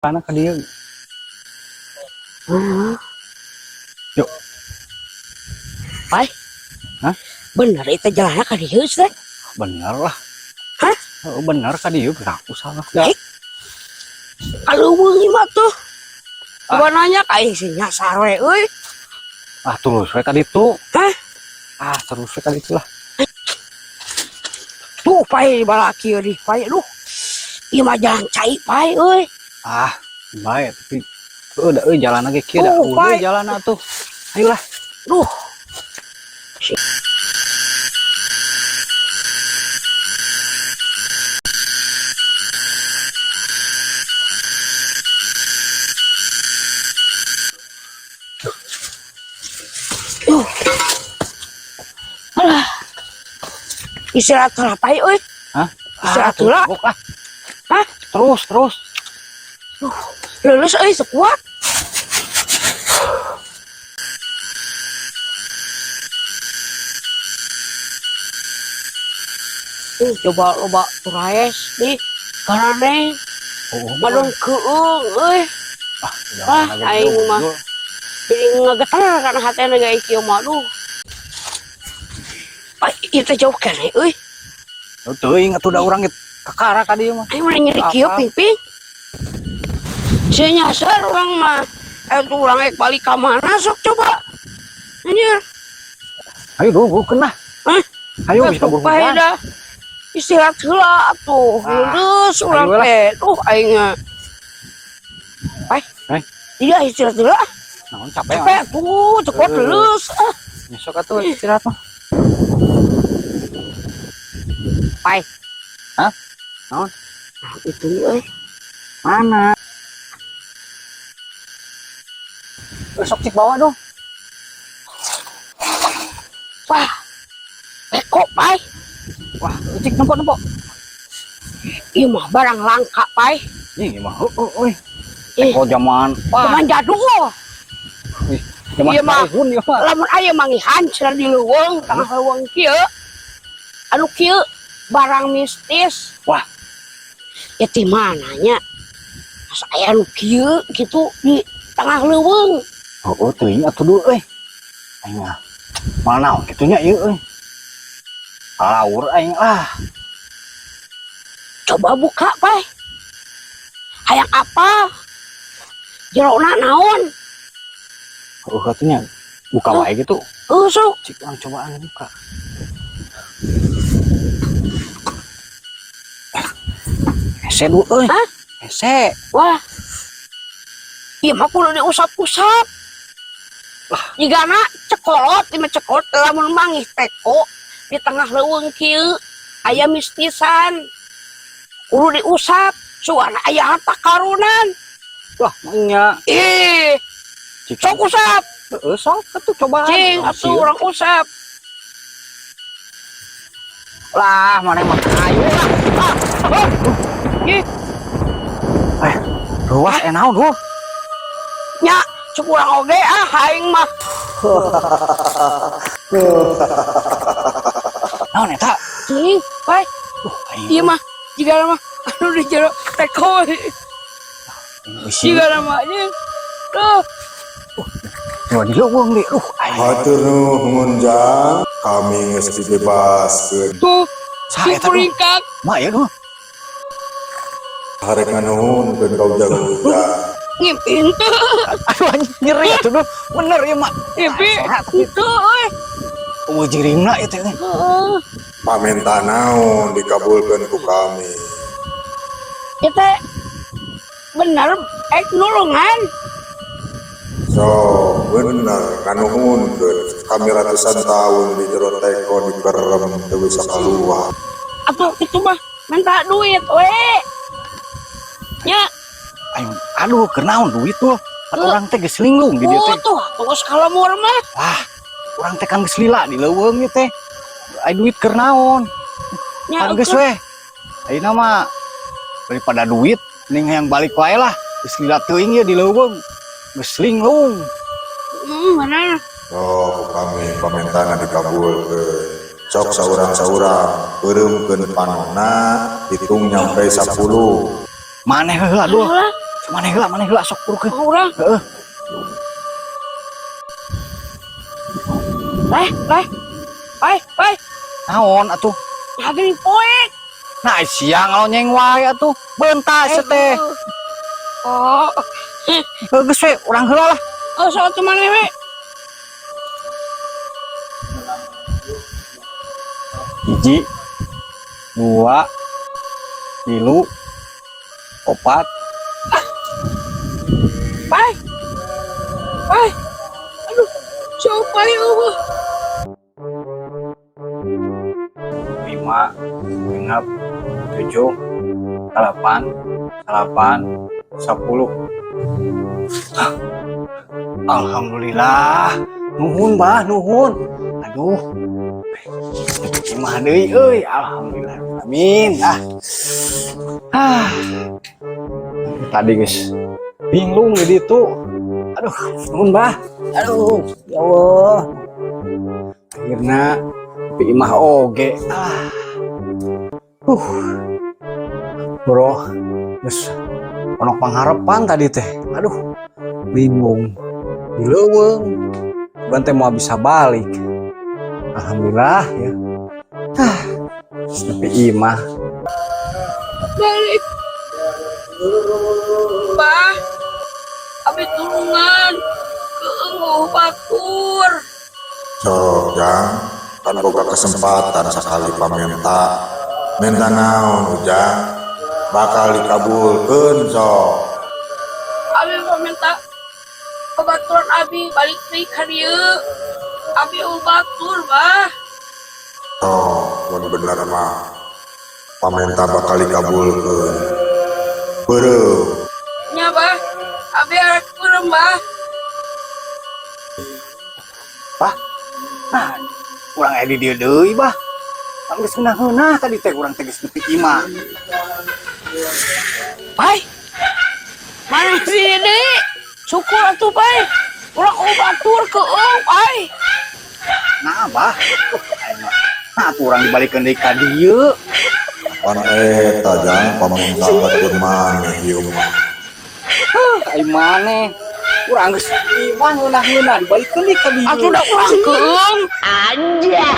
Mana ka dieu? Yuk. Pai. Hah? Bener itu jalannya ka dieu teh? Bener lah. Hah? Oh, bener ka dieu, aku salah. Ya. Eh. Ka leuweung mah tuh. Ah. Coba nanya ka aing sih nyasar we euy. Ah, terus we ka ditu. Hah? Ah, terus we ka ditu lah. Tuh pai balaki euy, pai duh. Ieu mah jalan cai pai euy. Ah, bae tapi udah euy jalan lagi kieu da. Oh, Udah bae. Jalan atuh. Ayolah. Duh. Duh. Alah. Istirahat lah pai euy. Hah? Istirahat Ah, heula. terus, ah. Hah? Terus, terus. Lulus euy sekuat. Coba loba turaes nih karena Oh, badon keung euy. Ah, Ah, jalan lagi aing dulu. mah. Jadi ngegetar karena hatena gak kieu mah duh. Pai, ieu teh jauh keneh euy. Oh, teuing atuh da urang ge kakara ka dieu mah. Aing mah nyeri kieu Apa? Ping-ping. Sia nyasar urang mah. Eh tuh urang rek balik ka mana sok coba. Anjir. Ayo dulu, bukeun lah. Hah? Ayo bisa Atuh, kabur pai hujan. dah. Istirahat heula atuh. Ah, Lulus urang ayo lah. teh. Duh aing mah. Pai. Eh. Iya istirahat heula. Naon capek. Capek tuh, cepet Eh. lulus. Ah. Besok atuh istirahat mah. Pai. Hah? Naon? Nah, itu euy. Mana? Besok cik bawa dong. Wah. Teko, pai. Wah, cik nempo nempo. Ieu mah barang langka, pai. Ih, mah heueuh euy. Ih. Teko zaman wah, Zaman jadul. zaman Ieu mah. tahun ieu mah. Lamun aya mangihan cenah di leuweung, tengah leuweung kieu. Anu kieu barang mistis. Wah. Ya di mananya? Masa aya anu kieu gitu di tengah leuweung. Heueuh teuing atuh dulu euy. Aing mah. Malah naon kitu nya ieu euy. Laur aing ah. Coba buka, pai. Hayang apa? Jerona naon? Heueuh atuh nya. Buka wae gitu. Heuh sok. Cik urang cobaan buka. Hese dulu euy. Hah? Hese. Wah. Ieu mah kudu diusap-usap. Lah. Jigana cekolot, ieu mah cekolot lamun manggih teko di tengah leuweung kieu aya mistisan. Kudu diusap, suara aya harta karunan. Wah, nya. Ih, Cik. Sok usap. Heeh, sok atuh cobaan. Cing, atuh urang usap. Lah, mana mah ayo lah. Ah, oh. Ih, Eh, ruas eh naon duh. Nya, cuk urang oge ah aing mah. Naon eta? Cing, pai, Duh, aing. ieu mah jigana mah anu di jero teko. Isi. Jigana mah anjing. Tuh, Wah, di leuweung deui. Duh, aing. Hatur nuhun jang, kami geus dibebaskeun. Tuh, Saha si eta duh? puringkak. Mak ya duh. Harek nganuhunkeun ka ujang-ujang. Ngimpi henteu. Aduh anjing nyeri atuh duh. Bener ya, Mak. Ngimpi Ah, sora tapi henteu euy. eueuh jiringna ieu teh. Heeh. Pamenta naon dikabulkeun ku kami. Ieu teh bener ek nulungan. So, bener nganuhunkeun kami ratusan tahun di jero teko dikerem teu bisa keluar. Atuh itu mah minta duit we. Nya, Aing aduh keur naon duit tuh. Pan urang teh geus linglung di dieu oh teh. tuh atuh kalamur mah. Wah, urang teh kan geus lila di leuweung ieu teh. Ai duit keur naon? Nya Pan geus we. Ayeuna mah daripada duit mending hayang balik wae lah. Geus lila teuing ieu di leuweung. Geus linglung. Bener. Oh, kami pamentana dikabulkeun. Sok saurang-saurang peureumkeun panonna hitung nyampe 10. Maneh heula duh. Alah, Maneh heula, maneh heula sok burukeun. Oh, urang. Heeh. Leh, leh. Pai, pai. Naon atuh? Nah, gini poek. Nah, siang ngalonyeng wae atuh. Bentar sia teh. Oh, Heuh, geus we, urang heula lah. oh, soal tuh maneh we. Hiji, dua, tilu, opat. Pai. Pai. Aduh, siapa ya Allah? 5, 6, 7, 8, 8, 10. Alhamdulillah. Nuhun, Bah, nuhun. Aduh. Imah deui euy, alhamdulillah. Amin. Ah. Ah. Tadi geus bingung di ditu. Aduh, nuhun, Bah. Aduh, ya Allah. Akhirna nepi imah oge. Ah. Bro, geus ono pangharepan tadi teh. Aduh, bingung. Di leuweung. Urang teh moal bisa balik. Alhamdulillah ya. Ah, nepi imah. Balik. Bah, abi tulungan. Keunguh batur. Sok, Jang, kan boga kesempatan sakali pamenta. Menta naon, Ujang? Bakal dikabulkeun sok. Abi paminta babaturan abi balik deui ka dieu. Abi eueuh batur, Bah. Oh, mun bener mah pamenta bakal dikabulkeun. Beureum. Nya, Bah. Abi arek beureum, Bah. Bah, nah, urang aya di dieu deui, Bah. Kan geus ngeunah-ngeunah tadi teh urang teh geus nepi imah. Pai. Mana sih deui? Syukur atuh, Pai. Urang eueuh batur keueung, Pai. Nah, Bah. Aing mah. Nah, atuh urang dibalikeun deui ka dieu. Pan eta Jang pamenta batur maneh ieu mah. Heuh, ai maneh. Urang geus imah ngeunah-ngeunah dibalikeun deui ka dieu. Atuh da urang keueung. Anjay.